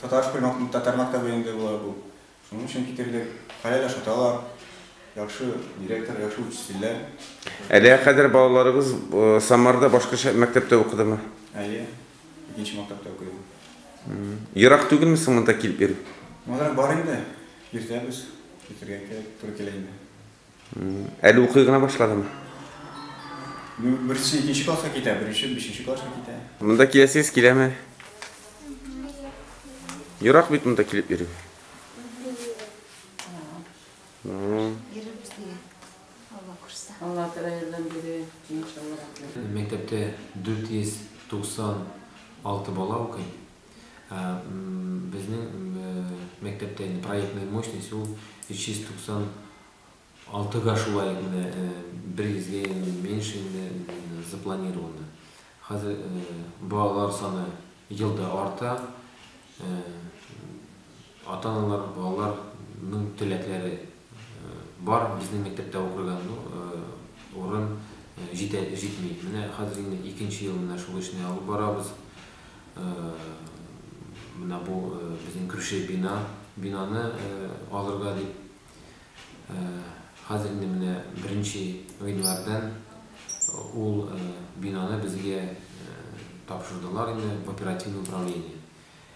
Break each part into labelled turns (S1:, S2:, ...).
S1: Татар татар мәктәбе инде була бу. Шуның өчен китердек. Хәләл ашаталар. Яхшы директор, яхшы учительләр.
S2: Әлегә кадәр балаларыгыз Самарда башка мәктәптә укыдымы?
S1: Әйе, икенче мәктәптә укый.
S2: Ерак түгелме соң монда килеп йөрү?
S1: Монда бар инде. Йөртәбез. Китерергә кирәк, туры килә инде.
S2: Әле укый гына башладымы?
S1: Ну, беренче, икенче класска китә, беренче, бишенче класска китә.
S2: Монда киләсегез киләме? Ерак бит монда килеп йөрү.
S3: Йөрербез дигән. Алла кушса.
S4: Алла Тәгалә ярдәм бирә, иншалла.
S5: Мәктәптә 496 бала укый. Безнең мәктәптә инде проектная мощность ул 396-га шулай менә бер йөзгә меньше инде запланировано. Хәзер балалар саны елда арта. Ата-аналар, балаларның теләкләре бар безнең мәктәптә укырга, ну, урын җитә җитми. Менә хәзер инде икенче ел менә шул эшне алып барабыз. Менә бу безнең күрше бина, бинаны алырга дип. Хәзер инде менә беренче гыйнвардан ул бинаны безгә тапшырдылар инде в оперативное управление.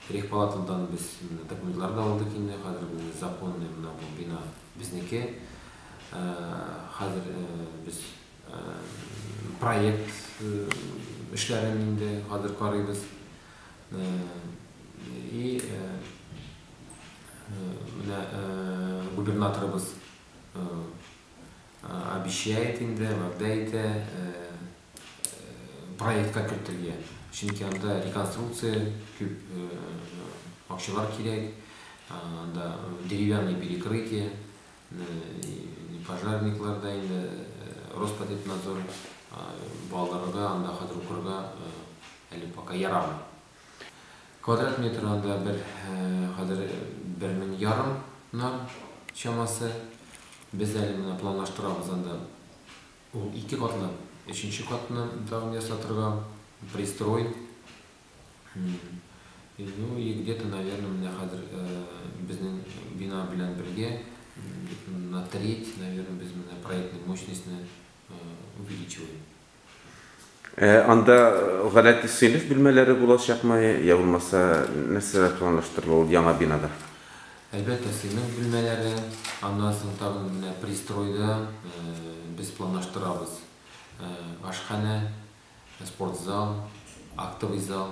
S5: Рехпалатадан без документлар да алдык инде, хәзер законный менә бу бина безнеке. Хәзер без проект эшләрен инде хәзер карыйбыз. И менә губернаторыбыз обещает инде, вәгъдә итә проектка кертергә. Чөнки анда реконструкция, күп акчалар кирәк, анда деревянные перекрытия, пожарниклар да инде, Роспотребнадзор балаларга анда хәзер укырга әле пока ярамый. Квадрат метр анда бер хәзер 1500 чамасы. Без әле менә планлаштырабыз анда ул ике катлы, өченче катны тагын ясатырга, пристрой. Ну и где-то, наверное, менә хәзер безнең бина белән бергә на треть, наверное, без менә проектный мощностьны увеличиваем.
S2: Анда гадәти сыйныф бүлмәләре булачакмы, я булмаса нәрсәләр планлаштырыла ул яңа бинада?
S5: Әлбәттә, сыйныф бүлмәләре, аннан соң тагын менә пристройда без планлаштырабыз ашханә, спортзал, актовый зал.